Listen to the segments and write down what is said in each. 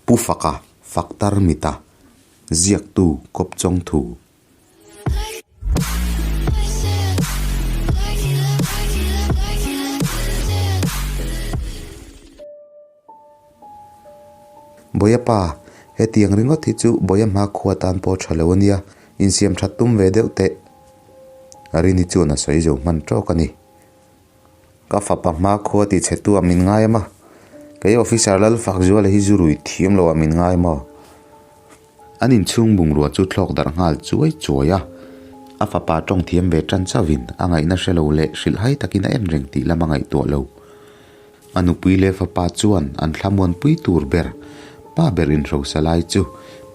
Pu Faka, Faktar Mita, Ziaktu Kawpchawng Thu. Bawia pa, hetiang ringawt hi chu Bawia hma khua tan pawh tha lo a nia, insiam that tum ve deuh teh. Rini chuan a sawi zo hman tawk a ni. Ka fapa hma khua ti chhe tu ah min ngai a ma, kei officer Lalfakzuala hi zu rui thiam lo ah min ngai maw? An inchhung bungrua chu thlawk darh nghal chuai chuai a, a fapa tawng thiam ve tan chauhin a ngaihna hre lo leh hrilhhai takin a en reng tih lam a ngaihtuah lo. A nupui leh fapa chuan an thlamuanpui tur ber, pa ber inhrosa lai chu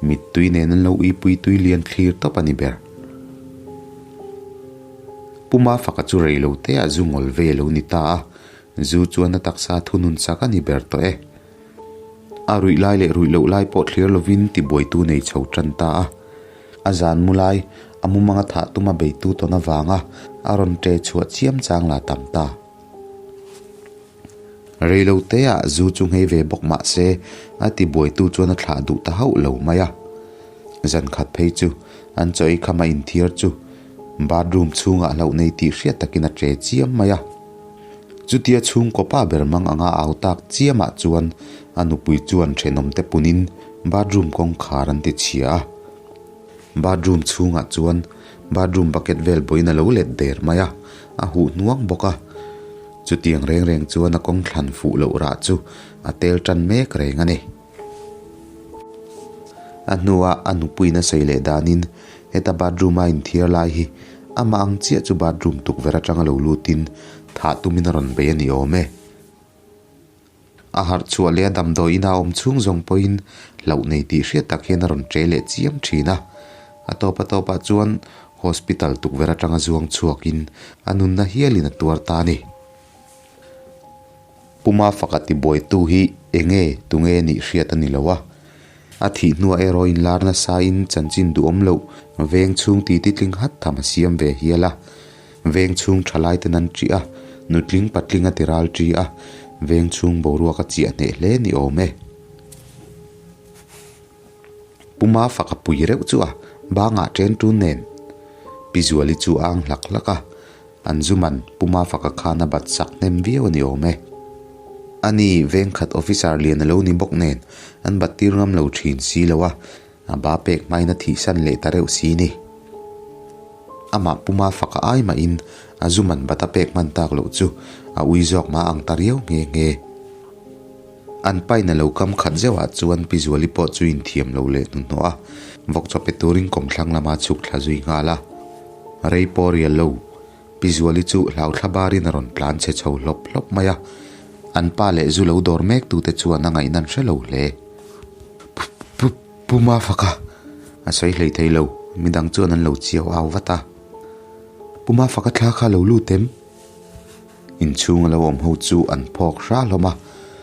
mittui nen an lo uipui tui lian thlir tawp a ni ber. Puma faka chu rei lo te ah zu ngawl ve lo ni ta a, zu chuan a taksa thunun sak a ni ber tawh e. A ruih lai leh ruih loh lai pawh thlir lovin tibuaitu nei chho tan ta a. A zan mu lai, a mumanga thah tuma beitu tawn avanga a rawn ṭe chhuah chiam chang la tam ta. Rei lo teah zu chu nghei ve bawk mah se a tibuaitu chuan a thlah duh ta hauh lo mai a. Zan khat phei chu an chaw ei kham a inthiar chu bathroom chhungah hlauh nei tih hriat takin a ṭe chiam mai a. Chutia chhungkaw pa ber mang anga au tak chiamah chuan a nupui chuan thenawmte punin bathroom kawngkhar an ti chhia a. Bathroom chhungah chuan bathroom bucket vel bawiin a lo let der mai a, a huh hnuang bawk a. Chutiang reng reng chuan a kawng thlan fuh loh rah chu a tel tan mek reng a ni. A hnuah a nupuiin a sawi leh danin heta bathroom a inthiar lai hi amah ang chiah chu bathroom tukverh atanga lo lutin thah tumin a rawn bei a ni awm e. A harh chhuah leh a damdawi ina awm chhung zawng pawhin hlauh nei tih hriat tak hian a rawn ṭe leh chiam ṭhin a. A tawp a tawpah chuan hospital tukverh atanga zuang chhuakin a nunna hialin a tuar ta a ni. Puma faka tibuaitu hi enge tunge nih hriat a ni lo a. A thih hnuah erawh inlar nasain chanchin duhawm loh veng chhung ti titling hat tham a siam ve hial a. Veng chhung thalai ten an ṭih a, nutling patling a ti ral ṭi a, veng chhung boruak a chiah hneh hle ni awm e. Puma faka pui reuh chu a bangah ṭen ṭun nen Pi Zuali chu a ang hlak hlak a, an zu man Puma faka khan a bat sak hnem viau a ni awm e. Ani vengkhat officer lian a lo ni bawk nen an bat tir ngam lo ṭhin si lo a, A ba pek hmain a thihsan leh ta reuh si ni. Amah puma faka ai mahin a zu man bat a pek hman tak loh chu a ui zawk mah ang ta riau nghe nghe. An pain a lo kam khat zeuhah chuan Pi Zuali pawh chu inthiam lo leh hnuhnawh a, vawk chaw pe turin kawmthlang lama chhuk thla zui nghal a. Rei pawh rial lo, Pi Zuali chu hlauthla barin a rawn tlan chhe chho hlawp hlawp mai a, an pa leh zu lo dawr mek tute chuan a ngaihna an hre lo hle. Pu, Pu Mafaka! A sawi hlei thei lo, midang chuan an lo chiau au vat a. Pu Mafaka thla kha lo lut em? Inchhung a lo awm ho chu an phawk hra hlawm a,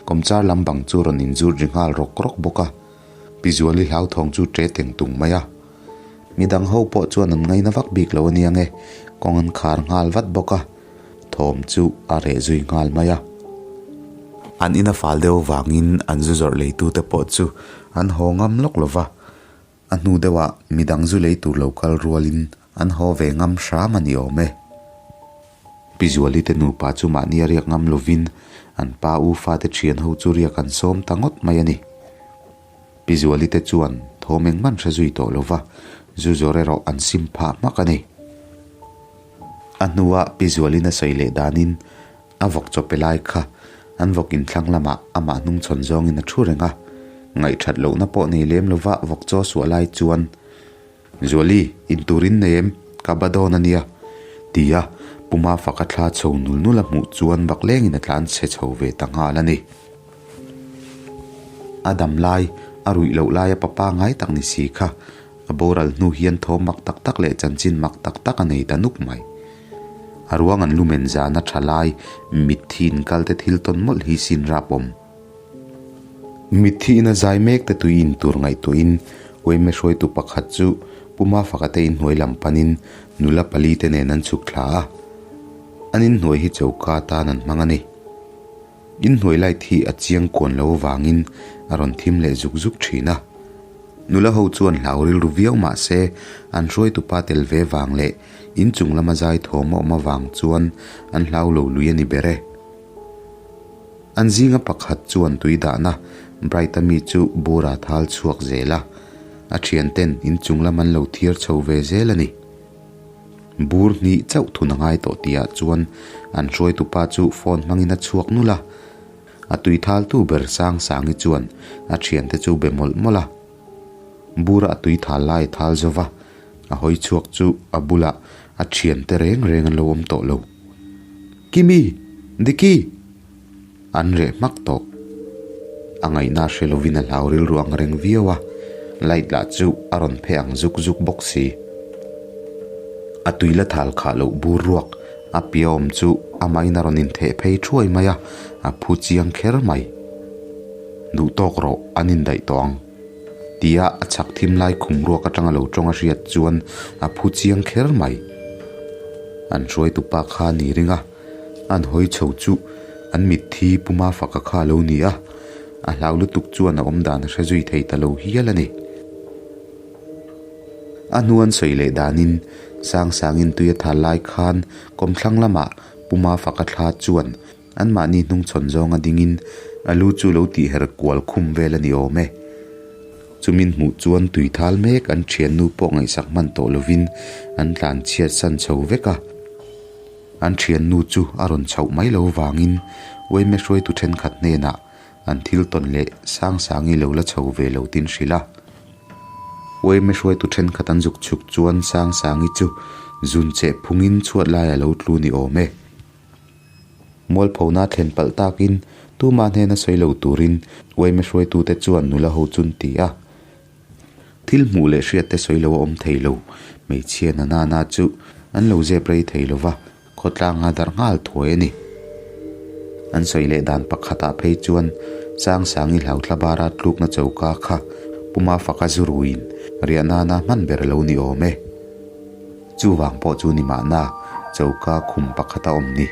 kawmchar lam bang chu rawn inzut ri nghal rawk rawk bawk a. Pi Zuali hlauthawng chu ṭe teng tung mai a. Midang ho pawh chuan an ngaina vak bik lo ania nge, kawng an khar nghal vat bawk a, thawm chu a reh zui nghal mai a. An ina fal deuh avangin an zu zawrh leitute pawh chu an haw ngam lawk lo va, a hnu deuhah midang zu lei tur lo kal rualin an haw ve ngam hram a ni awm e. Pi Zuali te nupa chu mahni a riak ngam lovin an pa u fate thian ho chu riak an sawm ta ngawt mai a ni. Pi Zuali te chuan thawm engman hre zui tawh lo va, zu zawr erawh an sim phah hmak a ni. A hnua Pi Zualin a sawi leh danin a vawk chaw pe lai kha an vawk inthlang lamah amah hnungchhawn zawngin a thu reng a, ngaihthat lohna pawh nei lem lo va vawk chaw suah lai chuan Zuali, inturin nei em? Ka ba dawn a nia, ti a Puma faka thla chho nul nul a hmuh chuan baklengin a tlan chhe chho ve ta nghal a ni. A dam lai, a ruih loh laia papa ngai tak ni si kha, a boral hnu hian thawm mak tak tak leh chanchin mak tak tak a nei ta nuk mai. A ruang an lumen zana tha lai, mitthi inkal te thil tawn mawlh hi sin rap awm. Mitthi ina zai mek te tui in tur ngaihtuahin Uaime hruaitu pakhat chu Pu Mafaka te inhnuai lam panin nula pali te nen an chhuk thla a. An inhnuai hi choka tan an hmang a ni. Inhnuai light hi a chiang kuan lo avangin a rawn thim leh zuk zuk thin a. Nula ho chuan hlau rilru viau mah se an hruaitupa tel ve vang leh inchung lama zai thawm a awm avang chuan an hlau lo lui a ni ber e. An zinga pakhat chuan tui dahna Bright-a mi chu bura thal chhuak zel a, a thianten inchung lam an lo thiar chho ve zel a ni. Bur hnih chauh thun a ngai tawh tihah chuan an hruaitupa chu phone hmangin a chhuak nulh a. A tui thaltu ber Sangsangi chuan a thiante chu be mawlh mawlh a. Bura a tui thal lai a thal zo va, a hawi chhuak chu a bulah a thiante reng reng an lo awm tawh lo. Kimi! Diki! An reh hmak tawh. A ngaihna hre lovin a hlau rilru ang reng viau a, light lah chu a rawn phe ang zuk zuk bawk si. A tui la thal khah loh bur ruak a pia awm chu amahin a rawn intheh phei thuai mai a, a phu chiang kher mai. Duh tawk rawh, an indaih tawh ang. Tia a chhak thim lai khum ruak atanga lo tawng a hriat chuan a phu chiang kher mai. An hruaitupa kha ni ring a. An hawi chho chu an mitthi Puma faka kha a lo ni a, a hlau lutuk chuan a awmdan a hre zui thei ta lo hial a ni. A hnu an sawi leh danin Sangsangin tui a thal lai khan kawmthlang lamah Puma faka thla chuan anmahni hnungchhawn zawnga dingin a lu chu lo tihher kual khum vel a ni awm e. Chumin hmuh chuan tui thal mek an thiannu pawh ngaihsak hman tawh lovin an tlanchhiat san chho vek a. An thiannu chu a rawn chhoh mai lo vangin Uaime hruaitu thenkhat hnenah an thil tawn leh Sangsangi lo la chho ve lo tin hrilh a. Uaime hruaitu thenkhat an zuk chhuk chuan Sangsangi chu zun cheh phungin chhuat lai a lo tlu ni awm e. Mualphona thlen palh takin tumah hnena sawi lo turin Uaime hruaitute chuan nula ho chun ti a. Thil hmuh leh hriatte sawi lo a awm thei lo. Hmeichhia na nana chu an lo zep rei thei lo va, khawtlanga darh nghal thuai a ni. An sawi leh dan pakhatah phei chuan Sangsangi hlauthla bara tlukna choka kha Puma faka zu ruin riah nana hman ber a lo ni awm e. Chuvang pawh chu ni mahna choka khum pakhat a awm ni.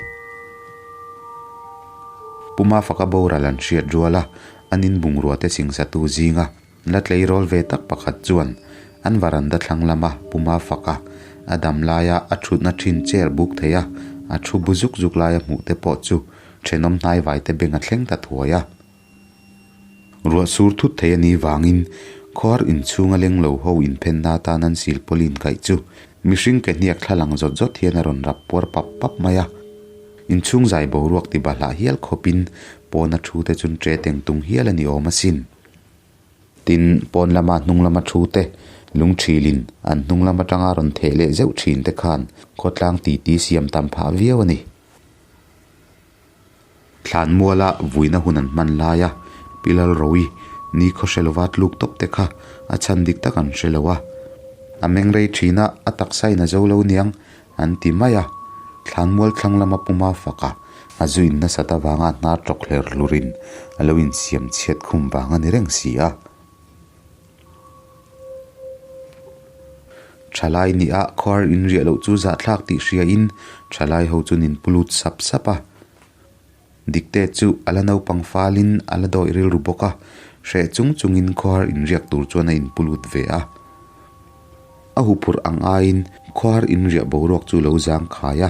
Puma faka boral an hriat rual a, an inbungrua te singsatu zinga La tleirawl ve tak pakhat chuan an varanda thlang lama Puma faka a dam laia a thutna thin chair buk thei a, a thu bu zuk zuk laia hmuh te pawh chu thenawm hnaivai te beng a thleng ta thuai a. Ruah sur thut thei a nih vangin khuar inchhunga leng lo ho inphenna atan an sil pawl inkaih chu mihring ke hniak thla lang zawt zawt hian a rawn rap puar pap pap mai a. Inchhung zai boruak ti bahlah hial khawpin pawna thu te chun ṭe teng tung hial a ni awm asin. Tin, pawn lama hnung lama thu te, lungṭhilin an hnung lam aṭanga rawn theh leh zeuh ṭhin te khan khawtlang titi siam tam phah viau a ni. Thlanmuala vuina hun an hman laia Pi Lalroui ni khaw hre lova tluk tawp te kha a chhan dik tak an hre lo a. A meng rei ṭhin a, a taksa in a zo lo niang an ti mai a. Thlanmual thlang lama puma faka a zu in nasat avanga hnar tawk hler hlurin a lo insiam chhiat khum vang a ni reng si a. Thalai nia khuar inriah loh chu zahthlak tih hriain thalai ho chu nin pu lut sap sap a. Dikte chu a la naupang falin a la dawih rilru bawk a, hreh chung chungin khuar inriak tur chuan a inpu lut ve a. A huphurh ang aiin khuar inriah boruak chu lo zang khai a.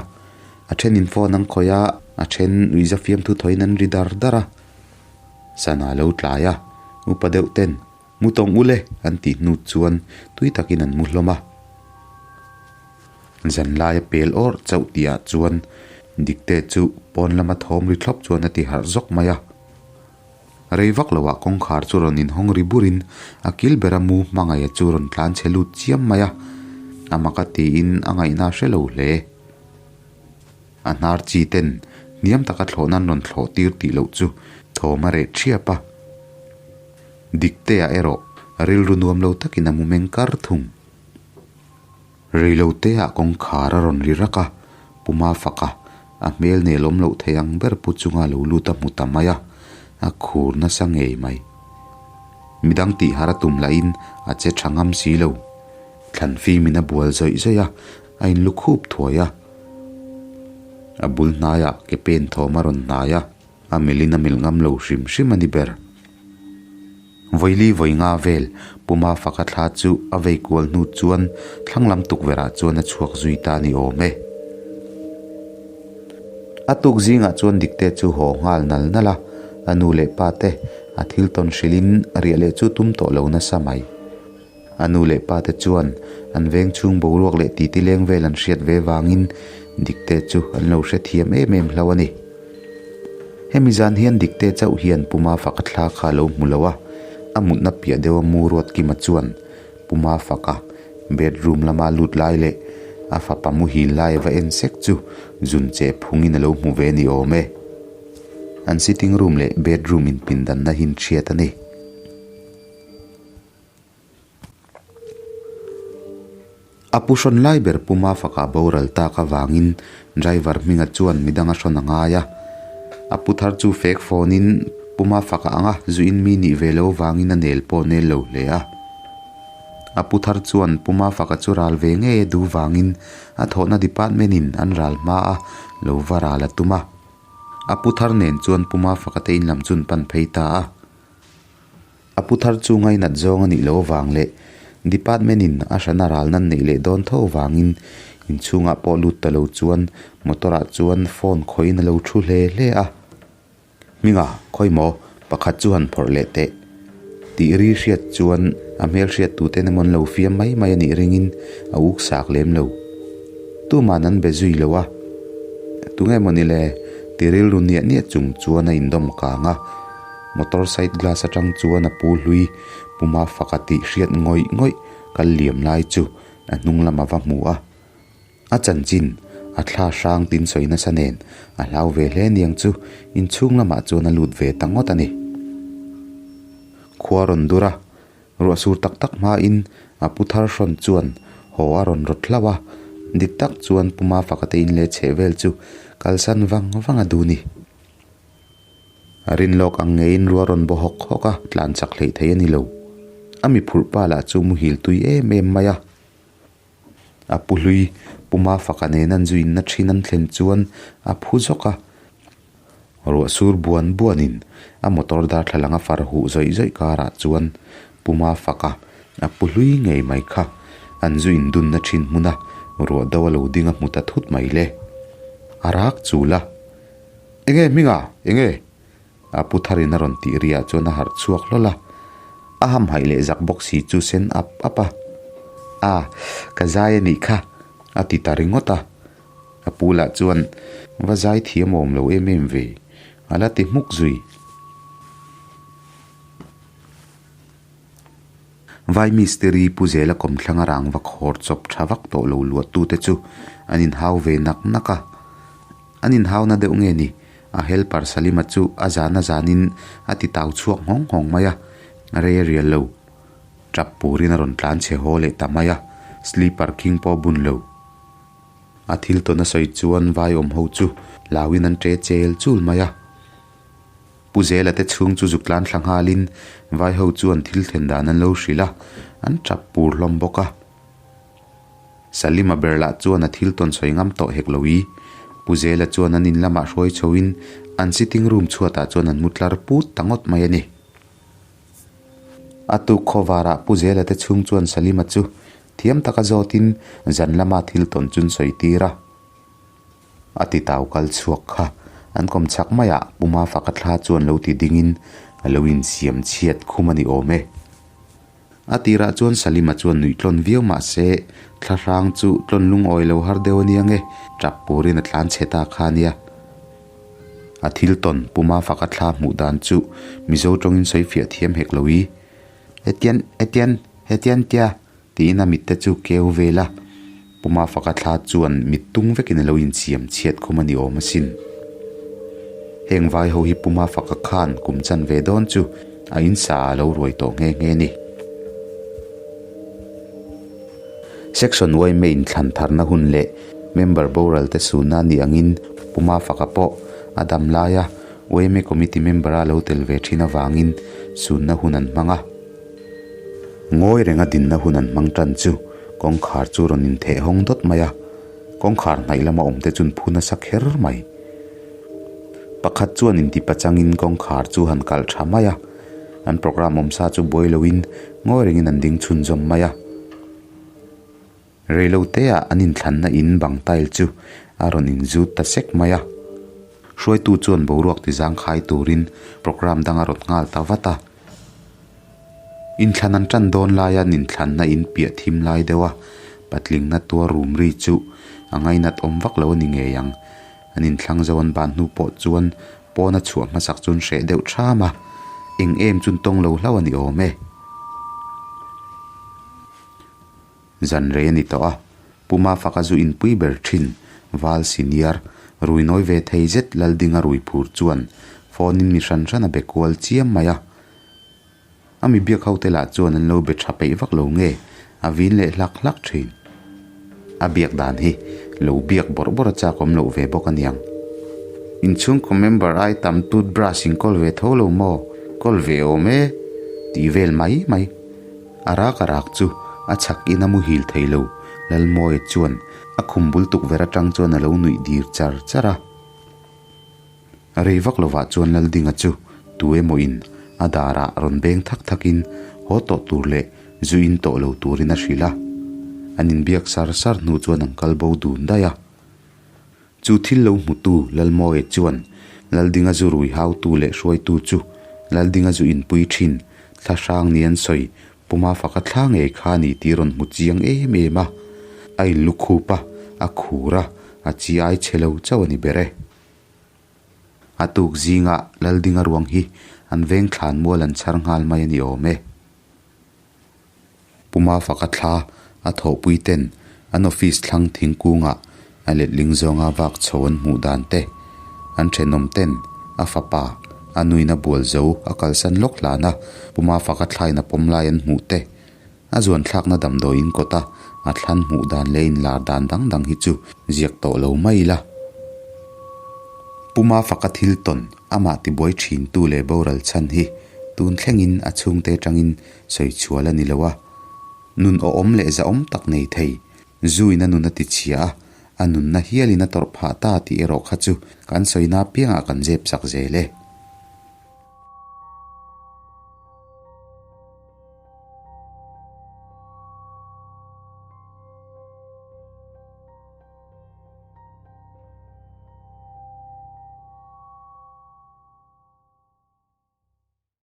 A thenin phone an khawih a, a then nuihza fiamthu thawiin an ri dar dar a. Sana lo tlai a, upa deuh ten Mu tawng ule an tih hnu chuan tui takin an mu hlawm a. Zanlaia pel awrh chauh tihah chuan Dikte chu pawn lama thawm ri thlawp chuan a ti harh zawk mai a. Rei vak loah kawngkhar chu rawn inhawng ri burin a kil bera mu hmangaih chu rawn tlan chhe lut chiam mai a, a mak a tiin a ngaihna hre lo hle. A hnar chi ten hniam taka thlawhna an rawn thlawh tir tih loh chu thawm a reh thiap a. Diktea erawh rilru nuam lo takin a mu meng kar thung. Reiloteah kawngkhar a rawn ri rak a, Puma faka a hmel nelawm loh thei ang ber pu chunga lo lut a hmu ta mai a, a khur nasa ngei mai. Midang tih har a tum lahin a che tha ngam si lo. Thlan fimin a bual zawih zawih a, a inlu khup thuai a. A bul hnaiah ke pen thawm a rawn hnai a. A milhin a milh ngam lo hrim hrim a ni ber. Vawili vawi nga vel Puma faka thla chu a vei kual hnu chuan thlang lam tukverhah chuan a chhuak zui ta a ni awm e. A tuk zingah chuan Dikte chu haw nghal nal nal a, a nu leh pa te a thil tawn hrilhin riah leh chu tum tawh lo nasa mai. A nu leh pa te chuan an veng chhung boruak leh titi leng vel an hriat ve vangin Dikte chu an lo hrethiam em em hlauh a ni. Hemi zan hian Dikte chauh hian Pu Mafaka thla kha a lo hmu lo a, a mutna piah deuha mu Ruatkima chuan Pu Mafaka bedroom lama lut lai leh a fapa muhil lai a va en sek chu zun che phungin a lo hmu ve ni awm e. An sitting room leh bedroom inpindanna hi inhriat a ni. A pu hrawn lai ber Pu Mafaka boral tak avangin driver hminga chuan midang a hrawn a ngai a. A pu thar chu fek fawnin Pu Mafaka anga zuin mi nih ve lo vangin a nel pawh nel lo hle a. A pu thar chuan Pu Mafaka chu ral ve ngei a duh vangin a thawhna department in an ral hma a lo va ral a tum a. A pu thar nen chuan Pu Mafaka te in lam chu an pan phei ta a. A pu thar chu ngainat zawng a nih loh avang leh department in a hrana ral nan neih leh dawn tho avangin inchhungah pawh lut ta lo chuan motor ah chuan phone khawihin a lo thu hle hle a. Hminga, khawi maw? Pakhat chu han phawrh leh teh. Tih ri hriat chuan a hmel hriat tuten emaw an lo fiam mai mai a nih ringin a uk sak lem lo. Tuman an be zui lo a. Tunge maw ni le? Ti rilru niah niah chung chuan a indawm kang a. Motor side glass atang chuan a pu hlui Puma faka tih hriat ngawih ngawih kal liam lai chu a hnung lam a va hmu a. A chanchin a thla hrang tin sawi nasa nen a hlau ve hle niang chu inchhung lamah chuan a lut ve ta ngawt a ni. Khua rawn dur a, ruah sur tak tak hmain a pu thar hrawn chuan haw a rawn rawt hlauh a, dik tak chuan Puma faka te in leh chheh vel chu kalsan vang vang a duh ni. A rin lawk ang ngeiin rua rawn baw hawk hawk a, tlan chak hleih thei a ni lo. A mi phurh pa lah chu muhil tui em em mai a. A pu hlui Pu Mafaka nen an zuinna thin an thlen chuan a phu zawk a. Ruah sur buan buanin a motor darthlalang a far huh zawih zawih karah chuan Pu Mafaka a pu hlui ngei mai kha an zu indunna thin hmuna ruah do a lo ding a hmu ta thut mai le. A rak chul a. Enge hminga? Enge? A pu tharin a rawn tih riah chuan a harh chhuak hlawl a, a hamhaih leh zak bawk si chu sen ap ap a. A, ka zai a nih kha, a ti ta ringawt a. A pu lah chuan, Va zai thiam awm lo em em ve, a la ti hmuk zui. Vai mistiri Pu Zela kawmthlang a rangva khawr chawp tha vak tawh lo luahtute chu an inhau ve nak nak a. An inhauna deuh nge ni? A helper Salima chu a zan a zanin a ti tau chhuak nghawng nghawng mai a, rei a rial lo. Tap purin a rawn tlan chhe haw leh ta mai a, sleeper khing pawh a bun lo. A thil tawn a sawi chuan vai awm ho chu hlauin an ṭe chel chul mai a. Pu Zela te chhung chu zuk tlan thla nghalin vai ho chuan thil thlen dan an lo hrilh a, an tap pur hlawm bawk a. Salima ber lah chuan a thil tawn sawi ngam tawh hek lo i. Pu Zela chuan an in lamah hruai chhoin an sitting room chhuatah chuan an mu tlar put ta ngawt mai a ni. A tuk khawvarah Pu Zela te chhung chuan Salima chu thiam taka zawtin zan lama thil tawn chu an sawi tir a. A ti tau kal chhuak kha an kawm chak maiah Pu Mafaka thla chuan lo ti dingin a lo insiam chhiat khum a ni awm e. A tirah chuan Salima chuan nuih tlawn viau mah se thla hrang chu tlawn lungawi lo har deuh a nia nge, tap purin a tlan chhe ta kha a nia. A thil tawn Pu Mafaka thla hmuh dan chu Mizo tawngin sawi fiah thiam hek lo i. Hetian, hetian, hetian tia Tiin a mitte chu keu vel a, Pu Mafaka thla chuan mit tung vekin a lo insiam chhiat khum a ni awm asin. Heng vai ho hi Pu Mafaka khan kum chan ve dawn chu a insa a lo ruai tawh nghe nghe ni. Section yma inthlan tharna hun leh member boral te sunna ni angin Pu Mafaka pawh a dam laia yma committee member a lo tel ve thin avangin sunna hun an hmang a. Ngawi renga dinna hun an hmang tan chu kawngkhar chu rawn intheh hawng dawt mai a, kawngkhar hnaih lama awmte chuan phu nasa kher mai. Pakhat chuan inti pachangin kawngkhar chu han kalh tha mai a, an programme awmsa chu buai loin ngawi rengin an ding chhunzawm mai a. Reiloteah an inthlanna in bang tile chu a rawn inzut ta sek mai a. Hruaitu chuan boruak tizangkhai turin programme dang a rawt nghal ta vat a. Inthlan an tan dawn laia an inthlanna in piah thim lai deuh a, patlingna tuar rum ri chu a ngainat awm vak lo a ni ngei ang. An inthlang zo an ban hnu pawh chuan pawn a chhuah hmasak chuan hreh deuh ṭham a, eng em chun tawng lo hlauh a ni awm e. Zan rei a ni tawh a, Pu Mafaka zu inpui ber thin, Val Senior, rui nawi ve thei zet Laldinga rui phur chuan phone in mi hran hran a be kual chiam mai a. A mi biak ho te lah chuan an lo be tha peih vak lo nge, a vin leh hlak hlak thin. A biak dan hi lo biak bawrh bawrh a chak awm loh ve bawk aniang. Inchhungkaw member ai tam toothbrush in kawl ve tho lo maw? Kawl ve awm e tih vel mai mai. A rak a rak chu a chhak in a muhil thei lo, Lalmawia chuan a khum bul tukverh atang chuan a lo nuih dir char char a. Rei vak lovah chuan Laldinga chu tu emaw in a darah rawn beng thak thak in haw tawh tur leh zu in tawh lo turin a hrilh a. An inbiak sar sar hnu chuan an kal bo dun daih a. Chu thil lo hmutu Lalmawia chuan Laldinga zu rui hautu leh hruaitu chu Laldinga zu inpui thin thla hrang ni an sawi Puma faka thla ngei kha ni tih rawn hmu chiang em em a, a inlukhup a, a khur a, a chi ai chhe lo chauh a ni ber e. A tuk zingah Laldinga ruang hi an veng thlan mual an chhar nghal mai a ni awm e. Puma faka thla a thawhpui ten an office thlang thingkungah a letling zawnga vak chho an hmuh dan te, an thenawm ten a fapa a nuin a bual zo a kalsan lawk hlan a Puma faka thlain a pawm lai an hmuh te, a zuan thlakna damdawiin kawta a thlan hmuh dan leh inlar dan dang dang hi chu ziak tawh lo mai ila. Puma faka thil tawn amah tibuai thintu leh boral chhan hi tun thlengin a chhungte atangin sawi chhual a ni lo a, nun awhawm leh zahawm tak nei thei, zuin a nun a ti chhia a, a nunna hialin a tawrh phah ta tih erawh kha chu kan sawina apiangah kan zep sak zel e.